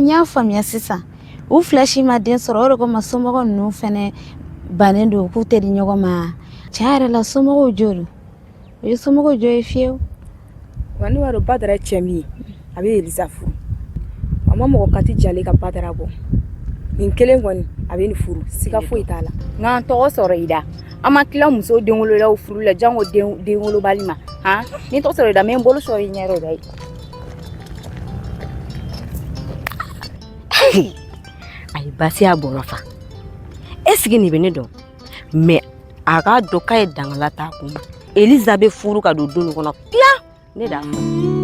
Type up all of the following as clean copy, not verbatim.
N y'a faamuya sisan, u fila si ma den sɔrɔ, o de kama somɔgɔw ninnu fɛnɛ bannen don k'u tɛ di ɲɔgɔn ma. Tiɲɛ yɛrɛ la, somɔgɔw jo don, o ye somɔgɔw jo ye fiyewu. Wa ne b'a dɔn Badara ye cɛ min ye, a bɛ Eliza furu. A ma mɔgɔ kati jalen ka Badara bɔ nin kelen kɔni, a bɛ nin furu, siga foyi t'a la. Nka an tɔgɔ sɔrɔ i da, an ma tila muso denwololaw furu la, jango denwolobali ma. Han, ni tɔgɔ sɔrɔ i da, n bɛ n bolo sɔrɔ i ɲɛ da ye. Ayi, basi y'a bɔrɔ fa. Est-ce que nin bɛ ne dɔn? Mais a k'a dɔn k'a ye dangala t'a kun ma. Eliza bɛ furu ka don du nin kɔnɔ piyan, ne d'a fɔ.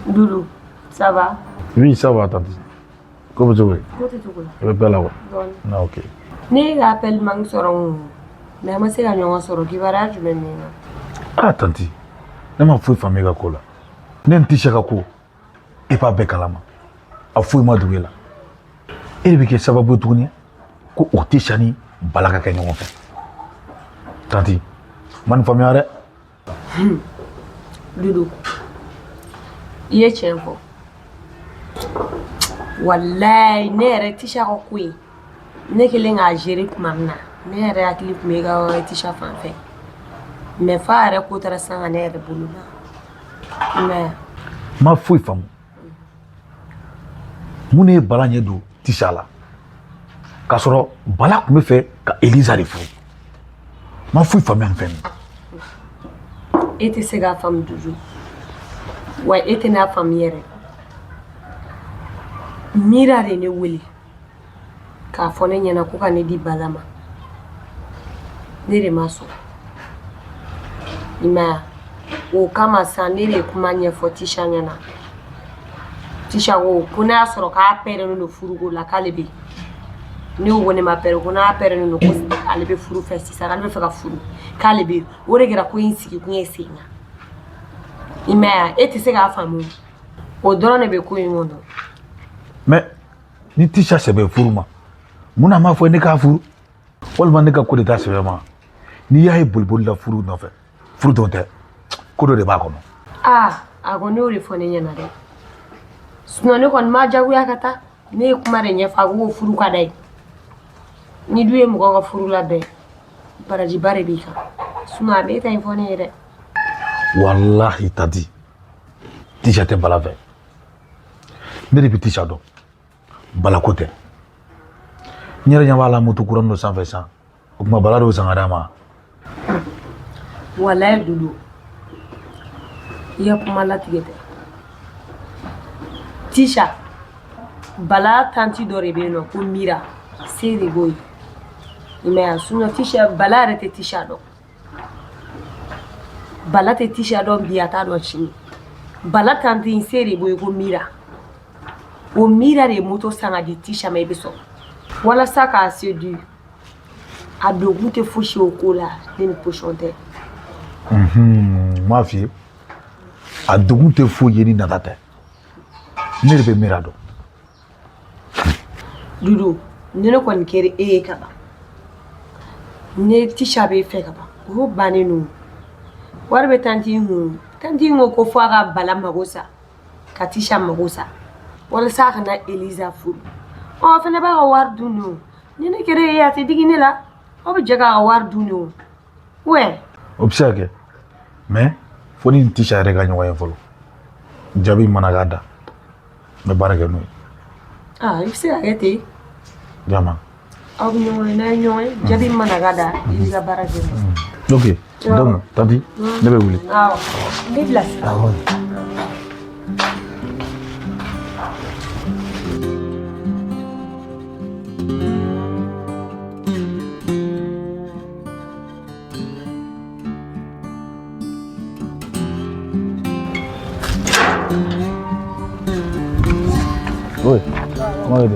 Doudou, ça va? Oui, ça va, tante. Ko bɛ cogo di? Ko tɛ cogo la. I bɛ bɛɛ la wa? Dɔɔni. Ah, ok. Ne ye ka appel manqué sɔrɔ n kun, mais an ma se ka ɲɔgɔn sɔrɔ. Kibaruya jumɛn bɛ yen nɔ? Ah, tante, ne ma foyi faamu e ka ko la. Ne ni Tisha ka ko, e b'a bɛɛ kalama. A foyi ma dogo e la. E de bɛ kɛ sababu ye tuguni ko o Tisha ni Bala ka kɛ ɲɔgɔn fɛ. Tante, n ma nin faamuya dɛ. Dudu, i ye tiɲɛ fɔ. Walayi, ne yɛrɛ, Tisha ka ko in, ne kɛlen k'a gérer tuma min na, ne yɛrɛ hakili tun bɛ ka Tisha fan fɛ, mais f'a yɛrɛ ko taara san ka ne yɛrɛ bolo la, mais N ma foyi faamu. Mun de ye Bala ɲɛ don Tisha la? K'a sɔrɔ Bala tun bɛ fɛ ka Eliza de furu. N ma foyi faamuya nin fɛn in na. E tɛ se k'a faamu, Dudu, wa e tɛna faamu yɛrɛ. Mira de ne wele k'a fɔ ne ɲɛna ko ka ne di Bala ma. Ne de ma sɔn, i ma ye? O kama sa, ne de ye kuma ɲɛfɔ Tisha ɲɛna. Tisha ko ko n'a y'a sɔrɔ k'a pɛrɛnnen don furuko la, k'ale bɛ. Ne ko ne ma pɛrɛn, ko n'a pɛrɛnnen don, ko ale bɛ furu fɛ sisan, k'ale bɛ fɛ ka furu, k'ale bɛ. O de kɛra ko in sigikun ye sen kan, i ma ye? E tɛ se k'a faamu, o dɔrɔn de bɛ ko in kɔnɔ. Mais ni Tisha sɛbɛ furu ma, mun na a m'a fɔ ne k'a furu? Walima ne ka ko de t'a sɛbɛ ma? N'i y'a ye boliboli la furu nɔfɛ, furu dɔrɔn tɛ, ko dɔ de b'a kɔnɔ. Aa, a ko ne y'o de fɔ ne ɲɛna dɛ, sinon ne kɔni ma jagoya ka taa. Ne ye kuma de ɲɛfɔ, a ko ko furu ka d'a ye. Ni du ye mɔgɔ ka furu labɛn, barajiba de b'i kan, sinon a b'e ta in fɔ ne ye dɛ. Walahi tante, Tisha tɛ Bala fɛ. Ne de bɛ Tisha dɔn, Bala ko tɛ. N yɛrɛ ɲɛ b'a la moto kura dɔ sanfɛ sisan. O tuma Bala de san ka d'a ma. Walayi Dudu, i ka kuma latigɛ tɛ. Tisha, Bala tantie dɔ de bɛ yen nɔ ko Mira, se de b'o ye, i m'a ye? Sinon Tisha, Bala yɛrɛ tɛ Tisha dɔn. Bala tɛ Tisha dɔn bi, a t'a dɔn sini. Bala tantie in, se de b'o ye ko Mira. O Mira de ye moto san ka di Tisha ma. I bɛ sɔn walasa k'a séduire. A donkun tɛ fosi o ko la, ne ni position tɛ. N m'a f'i ye, a donkun tɛ foyi ye ni nata tɛ. Ne de bɛ Mira dɔn. Dudu, ni ne kɔni kɛra e ye ka ban, ne Tisha b'e fɛ ka ban, o y'o bannen no. Wari bɛ tantie in kun. Tantie in ko ko fo a ka Bala mago sa, ka Tisha mago sa, walasa a kana Eliza furu. Ɔ, a fana b'a ka wari dun de o. Ni ne kɛra e ye, a tɛ digi ne la. Aw bɛ jɛ k'a ka wari dun de o, ouais. O bɛ se ka kɛ, mais fo ni Tisha yɛrɛ ka ɲɔgɔn ye fɔlɔ. Jaabi mana k'a da, n bɛ baara kɛ n'o ye. Aa, i bɛ se ka kɛ ten. Jama. Aw bɛ ɲɔgɔn ye, n'a ye ɲɔgɔn ye, jaabi mana k'a da, i b'i ka baara kɛ n'o ye. Ok, donc tantie, ne bɛ wuli. Awɔ, n b'i bilasira. Awɔ. Oui, comment est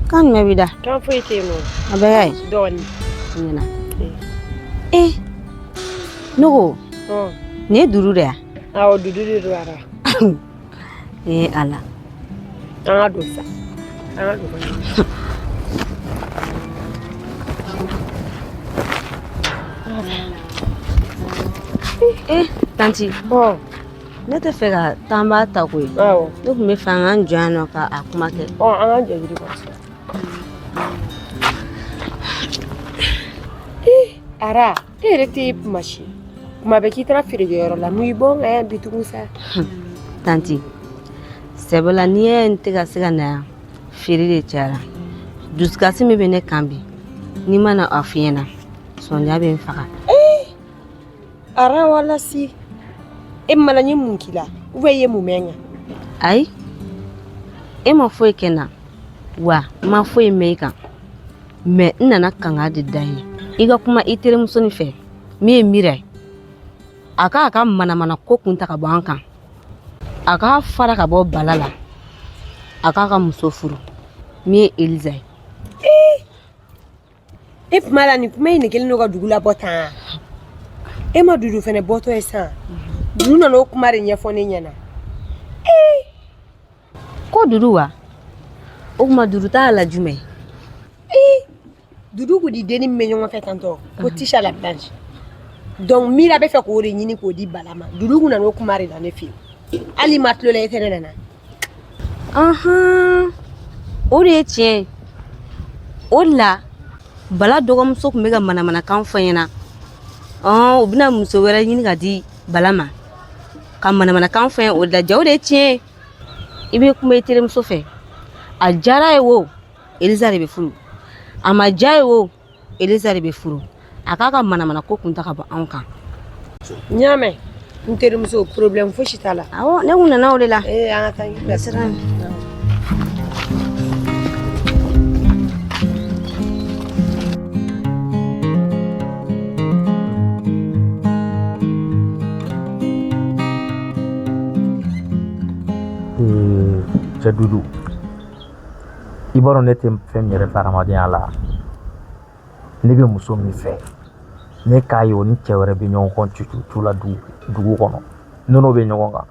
Kan jumɛn b'i da? Kan foyi tɛ yen nɔ. A bɛɛ ka ɲi. Dɔɔni. Ɲɛna. Ee, ne ko nin ye dudu de ya? Awɔ, dudu de don ara. Ee Ala. An ka don sa. An ka don. Eh, tanti. Ne tɛ fɛ ka temps ba ta koyi. Awɔ. Ne tun bɛ fɛ an k'an jɔ yan nɔ ka a kuma kɛ. Ɔ, an k'an jɔ yiri kɔrɔ. Ee, Ara, e yɛrɛ tɛ kuma si. Kuma bɛɛ k'i taara feerekɛyɔrɔ la, mun y'i bɔ n kan yan bi tugun sa? Tanti, sɛbɛ la n'i y'a ye n tɛ ka se ka na yan, feere de cayara. Dusukasi min bɛ ne kan bi, n'i ma na a f'i ɲɛna, sɔnja bɛ n faga. Ara walasi, e mana n ye mun k'i la ou bien i ye mun mɛn n kan? Ayi, e ma foyi kɛ n na, wa n ma foyi mɛn i kan. Mais n nana kanga de da ye. I ka kuma i terimuso nin fɛ, min ye Mira ye. A k'a ka manamana ko kun ta ka bɔ an kan. A k'a fara ka bɔ Bala la. A k'a ka muso furu, min ye Eliza ye. E kuma la nin kuma in de kɛlen don ka dugu labɔ tan. E ma Dudu fɛnɛ bɔtɔ ye sisan. Dudu nana o kuma de ɲɛfɔ ne ɲɛna. Ko Dudu wa? O tuma Dudu t'a la jumɛn? Dudu kun di denni min bɛ ɲɔgɔn fɛ tantɔ ko Tisha la blanche. Donc Mira bɛ fɛ k'o de ɲini k'o di Bala ma. Dudu kun nana o kuma de la ne fɛ yen. Hali ma tulo la e fɛnɛ nana. Ahan, o de ye tiɲɛ ye. O de la Bala dɔgɔmuso tun bɛ ka manamanakan fɔ n ɲɛna. Ɔn, u bɛna muso wɛrɛ ɲini ka di Bala ma. Ka manamanakan fɔ n ye o de la. Ja o de ye tiɲɛ ye. I bɛ kuma i terimuso fɛ. A diyara ye o, Eliza de bɛ furu. A ma diya ye o, Eliza de bɛ furu. A k'a ka manamana ko kun ta ka bɔ anw kan. N y'a mɛn n terimuso, problème fosi t'a la. Awɔ, ne kun nana o de la. Ee, an ka taa n bilasira. Cɛ Dudu, i b'a dɔn ne tɛ fɛn min yɛrɛ fɛ adamadenya la, ne bɛ muso min fɛ, ne k'a ye o ni cɛ wɛrɛ bɛ ɲɔgɔn kɔ cucucu la dugu kɔnɔ, ne n'o bɛ ɲɔgɔn kan.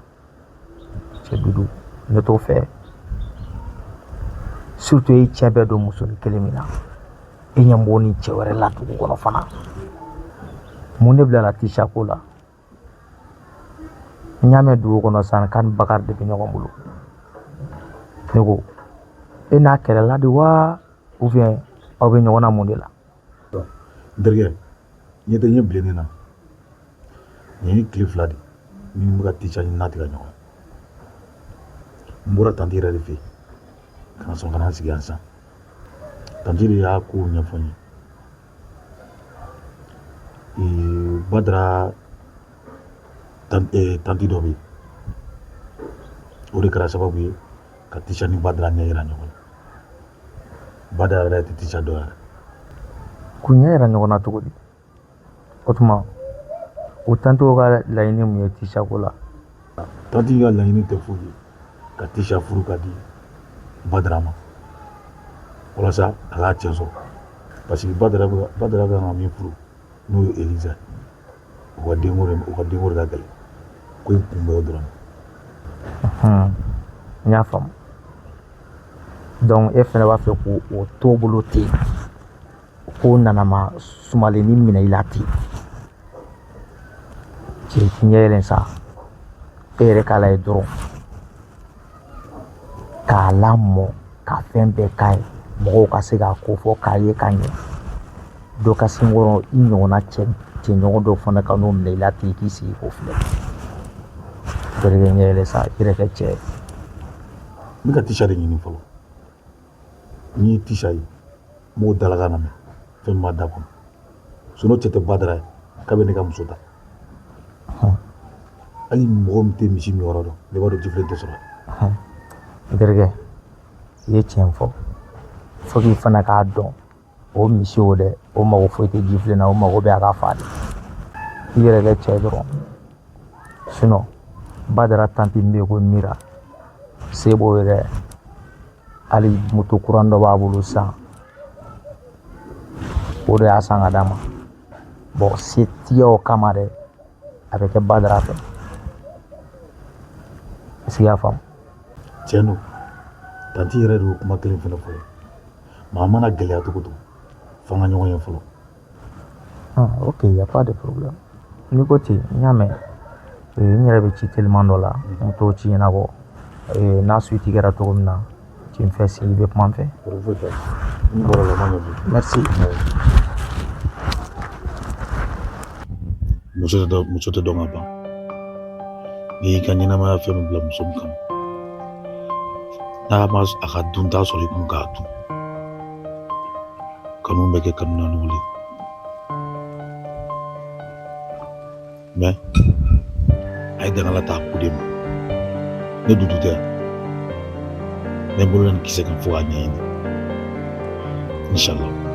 Cɛ Dudu, ne t'o fɛ. Surtout e cɛ bɛɛ don musonin kelen min na, e ɲɛ b'o ni cɛ wɛrɛ la dugu kɔnɔ fana. Mun de bilala Tisha ko la? N y'a mɛn dugu kɔnɔ san k'a ni Bakari de bɛ ɲɔgɔn bolo. Ne ko e n'a kɛlɛla de wa, ou bien aw bɛ ɲɔgɔn na mun de la? N terikɛ, ɲɛ tɛ ɲɛ bilennen na. Nin ye tile 2 de ni n bɛ ka Tisha ɲini n'a tɛ ka ɲɔgɔn. N bɔra tanti yɛrɛ de fɛ yen ka na sɔn ka na n sigi yan sisan. Tanti de y'a kow ɲɛfɔ n ye. Badara tanti dɔ bɛ yen, o de kɛra sababu ye ka Tisha ni Badara ɲɛ yira ɲɔgɔn na. Badara yɛrɛ tɛ Tisha dɔn yɛrɛ. K'u ɲɛ yira ɲɔgɔn na cogo di? O tuma o tantiw ka laɲini mun ye Tisha ko la? Tanti ka laɲini tɛ foyi ye ka Tisha furu ka di Badara ma walasa a k'a cɛ sɔrɔ, parce que Badara bɛ ka min furu n'o ye Eliza ye, u ka denko de ka gɛlɛn. Ko in kun bɛ o dɔrɔn. N y'a faamu. Donc e fana b'a fɛ k'o to bolo ten, k'o nana ma sumalenni minɛ i la ten. Cɛ, i ɲɛ yɛlɛn sa, e yɛrɛ k'a lajɛ dɔrɔn k'a lamɔ ka fɛn bɛɛ k'a ye, mɔgɔw ka se k'a ko fɔ k'a ye ka ɲɛ. Dɔ ka sin kɔrɔ i ɲɔgɔnna cɛɲɔgɔn dɔ fana ka n'o minɛ i la ten, k'i sigi k'o filɛ. Terikɛ, ɲɛ yɛlɛ sa, i yɛrɛ kɛ cɛ ye. N bɛ ka Tisha de ɲini fɔlɔ. N'i ye Tisha ye, n b'o dalakan lamɛn, fɛn min b'a da kɔnɔ. Sinon cɛ tɛ Badara ye k'a bɛ ne ka muso ta. Hali mɔgɔ min tɛ misi min yɔrɔ dɔn, ne b'a dɔn jifilen tɛ sɔrɔ. N terikɛ, i ye tiɲɛ fɔ. Fo k'i fana k'a dɔn o misi o dɛ, o mago foyi tɛ jifilen na, o mago bɛ a ka fa de. I yɛrɛ kɛ cɛ dɔrɔn. Sinon Badara tanti min bɛ yen ko Mira, se b'o ye dɛ. Hali moto kuran dɔ b'a bolo sisan, o de y'a san ka d'a ma. Bon, setigiya o kama dɛ, a bɛ kɛ Badara fɛ. Est ce que i y'a faamu? Tiɲɛ don, tantie yɛrɛ de y'o kuma kelen fɛnɛ fɔ ye. Maa mana gɛlɛya cogo cogo, f'an ka ɲɔgɔn ye fɔlɔ. Ah, ok, y a pas de problème. N'i ko ten, n y'a mɛn. N yɛrɛ bɛ ci teliman dɔ la, n bɛ t'o ci ɲɛnabɔ. N'a suite kɛra cogo min na, tu me fais signe, i bɛ kuma n fɛ. Foyi t'a la. N bɔra la, ma ɲɛ bilen. Merci. Muso tɛ dɔn, muso tɛ dɔn ka ban. N'i y'i ka ɲɛnamaya fɛn min bila muso min kama, n'a ma a ka dunta sɔrɔ i kun k'a dun, kanu bɛ kɛ kanu na nɔgɔlen. Mais a ye dangala ta ku de ma. Ne dudu tɛ yan, n bɛ n bolo da nin kisɛ kan fo k'a ɲɛɲini, inshallah.